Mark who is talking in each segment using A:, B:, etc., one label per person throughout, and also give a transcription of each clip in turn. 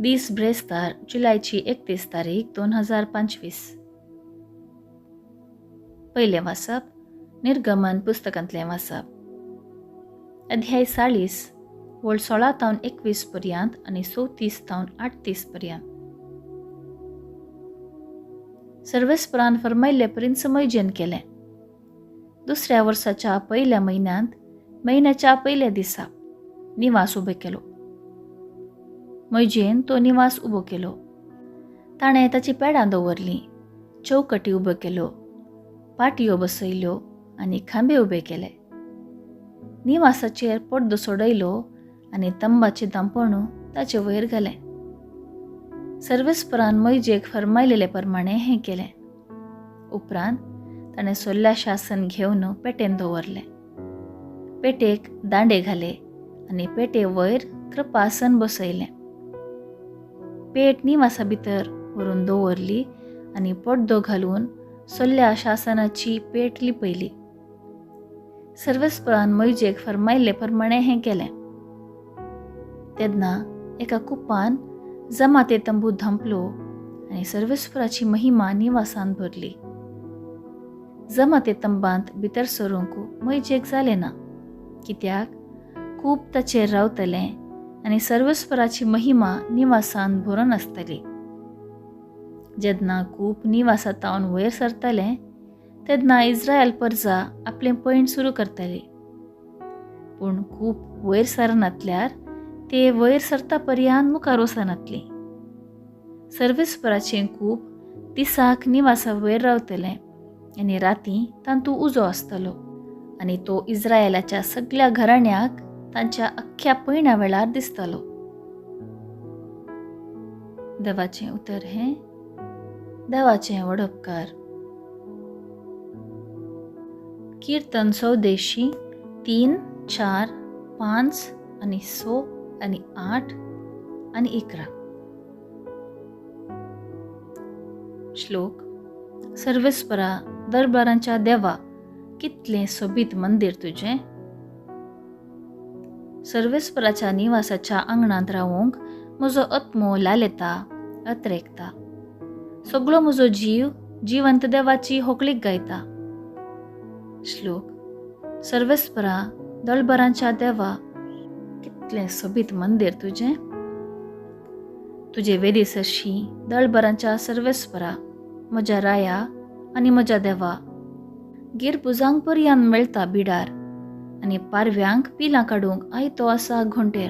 A: दीस ब्रेस्तार जुलायची 31 तारीख 2025. पयलें वाचप निर्गमन पुस्तकांतलें वाचप, अध्याय 40 वळ 16 तावन 21 पर्यंत आनी 34 तावन 38 पर्यंत. सर्वेस्परान फरमायल्ले परींच मोयजेन केलें. दुसऱ्या वर्साच्या पयल्या म्हयन्यांत म्हयन्याच्या पयल्या दिसा निवास उबो केलो. मोयजेन तो निवास उबो केलो. ताणें ताची पेडां दवरलीं, चौकटी उबो केल्यो, पाटयो बसयल्यो आनी खांबे उबे केले. निवासाचेर पड्डो सोडयलो आनी तंबाचें दांपण ताचे वयर घालें. सर्वेस्परान मोयजेक फरमायलेले प्रमाणें हें केलें. उपरांत ताणें सोल्ल्या शासन घेवन पेटेन दवरलें. पेटेक दांडे घाले आनी पेटे वयर कृपासन बसयलें. पेट निवासा भितर व्हरून दवरली आनी पड्डो घालून सोल्ल्या शासनाची पेट लिपयली. सर्वेस्परान मोयजेक फरमायल्ले प्रमाणें हें केलें. तेन्ना एका कुपान जमाते तंबू धांपलो आनी सर्वेस्पराची महिमा निवासान भरली. जमाते तंबांत भितर सरूंक मोयजेक जालें ना, कित्याक खूब ताचेर रावतलें आनी सर्वेस्पराची महिमा निवासान भरून आसतली. जेन्ना खूब निवासा तावन वयर सरतलें तेन्ना इस्रायल परजा आपलें पयण सुरू करतली. पूण खूब वयर सरनातल्यार ते वयर सरता पर्यान मुखार वचनातली. सर्वेस्पराचें कूप दिसाक निवासा वयर रावतलें आनी राती तांतू उजो आसतलो आनी तो इस्रायलाच्या सगल्या घराण्याक तांच्या अख्ख्या पयणा वेळार दिसतलो. देवाचें उतर हें देवाचें वडपकार. कीर्तन 84 3, 4, 5 आनी 6 आनी 8 आनी 11. श्लोक. सर्वेस्परा दरबारांच्या देवा, कितलें सोबीत मंदीर तुजें. सर्वेस्पराच्या निवासाच्या आंगणांत रावूंक म्हजो आत्मो लालेता, अत्रेकता. सगळो म्हजो जीव जिवंत देवाची होकळीक गायता. श्लोक. सर्वेस्परा दळबरांच्या देवा, कितलें सोबीत मंदीर तुजें. तुजे वेदी सरशी दळबरांच्या सर्वेस्परा म्हज्या राया आनी म्हज्या देवा, गिरपुजांक पर्यान मेळटा बिडार आनी पारव्यांक पिलां काडूंक आयतो आसा घोंटेर.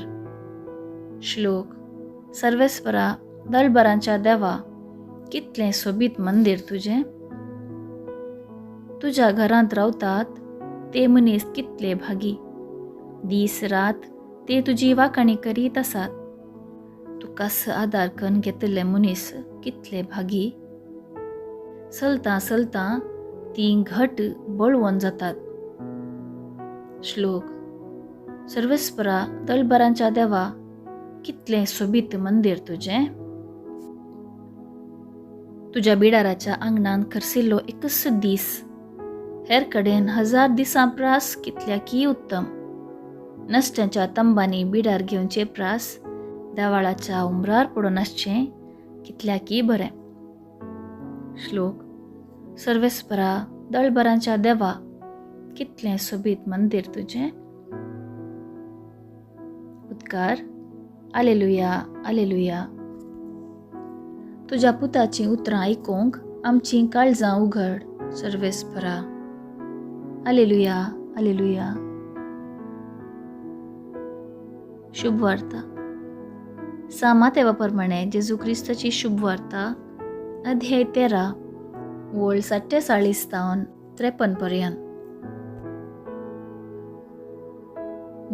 A: श्लोक. सर्वेस्परा दळबरांच्या देवा, कितलें सोबीत मंदीर तुजें. तुज्या घरांत रावतात ते मनीस कितले भागी, दीस रात ते तुजी वाखाणी करीत आसात. तुकास आदार करून घेतिल्ले मनीस कितले भागी, चलतां चलतां तीं घट बळवंत जातात. श्लोक. सर्वेस्परा दळबरांच्या देवा, कितलें सोबीत मंदीर तुजें. तुज्या बिडाराच्या आंगणान खर्सिल्लो एकच दीस हेर कडेन 1000 दिसां प्रास कितल्याकी उत्तम. नसट्यांच्या तंबांनी बिडार घेवचे प्रास देवाळाच्या उमरार पडून आसचें कितल्याकी बरें. श्लोक. सर्वेस्परा दळबरांच्या देवा, कितलें सोबीत मंदीर तुजें. उद्गार. आलेलुया, आलेलुया. तुज्या पुताचीं उतरां आयकूंक आमचीं काळजां उघड सर्वेस्परा. आलेलुया, आलेलुया. शुभवार्ता. सामातेवा प्रमाणे जेजू क्रिस्ताची शुभवार्ता, अध्याय 13 वळ 47 तावन 53 पर्यंत.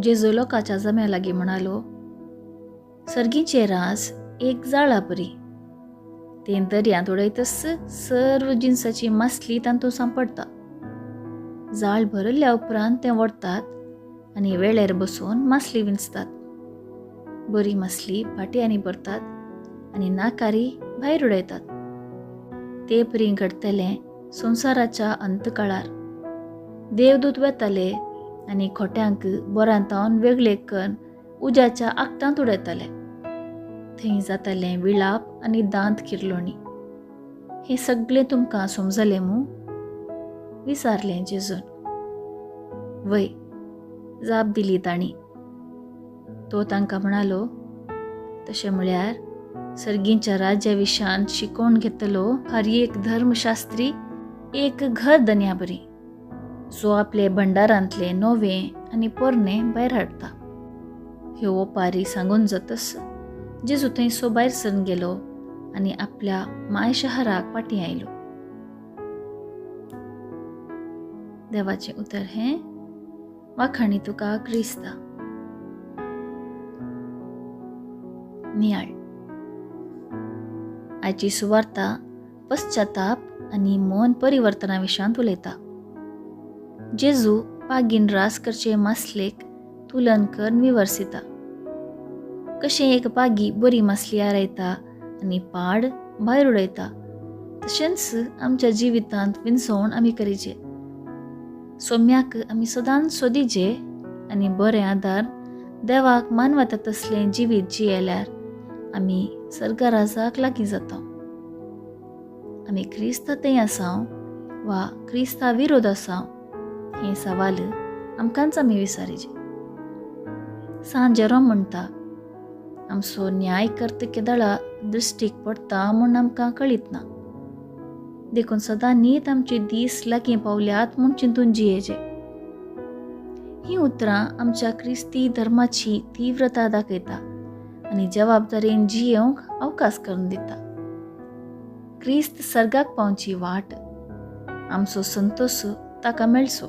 A: जेजू लोकाच्या जम्या लागीं म्हणालो, सर्गीचें राज एक जाळा परी, तें दर्यांत उडयतच सर्व जिन्साची मासली तांतूं सांपडटा. जाळ भरिल्ल्या उपरांत तें व्हरतात आनी वेळेर बसून मासली विंचतात. बरी मासली पाटयांनी भरतात आनी नाकारी भायर उडयतात. ते परी घडटलें संवसाराच्या अंतकाळार. देवदूत वेताले आनी खोट्यांक बोरांतावन वेगळे करून उज्याच्या आकटांत उडयताले. थंय जातालें विळाप आनी दांत किरलोणी. हें सगळें तुमकां समजलें मू? विचारलें जेजून. वय, जाप दिली तांणी. तो तांकां म्हणालो, तशें म्हळ्यार सर्गींच्या राज्या विशांत शिकोवन घेतलो हर एक धर्मशास्त्री एक घर धन्या बरी, जो आपले भंडारांतले नवें आनी पोरणें भायर हाडटा. ह्यो ओपारी सांगून जातच जेजू थंयसो भायर सरून गेलो आनी आपल्या माय शहराक फाटीं आयलो. देवाचें उतर हें. वाखाणी तुका क्रिस्ता. नियाळ. आयची सुवार्ता पश्चाताप आनी मन परिवर्तना विशांत उलयता. जेजू पागीन रास करचे मासलेक तुलन करून विवर्सिता. कशें एक पागी बरी मासली आरायता आनी पाड भायर उडयता, तशेंच आमच्या जिवितांत विनसवण आमी करीचे. सोम्याक आमी सदांच सोदीचे आनी बरें आदार देवाक मानवता तसलें जिवीत जियेल्यार आमी सर्गराजाक लागीं जाता. आमी क्रिस्ता थंय आसाव वा क्रिस्ता विरोध आसाव हें सवाल आमकांच आमी विचारीचे. सांत जेरोम म्हणटा, आमचो न्याय कर्त केदळा दृश्टीक पडटा म्हूण आमकां कळीत ना, देखून सदां नीत आमचे दीस लागीं पावल्यात म्हूण चिंतून जियेचे. हीं उतरां आमच्या क्रिस्ती धर्माची तीव्रता दाखयता आनी जबाबदारेन जियेवंक अवकाश करून दिता. क्रिस्त सर्गाक पावची वाट आमचो संतोष ताका मेळचो.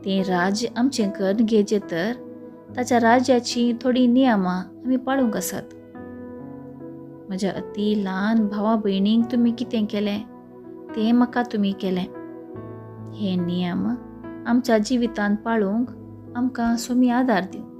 A: तें राज्य आमचें करून घेयचें तर ताच्या राज्याचीं थोडीं नियमां आमी पाळूंक आसात. म्हज्या अती ल्हान भावा भयणींक तुमी कितें केलें तें म्हाका तुमी केलें. हे नियम आमच्या जिवितांत पाळूंक आमकां सोमी आदार दिवं.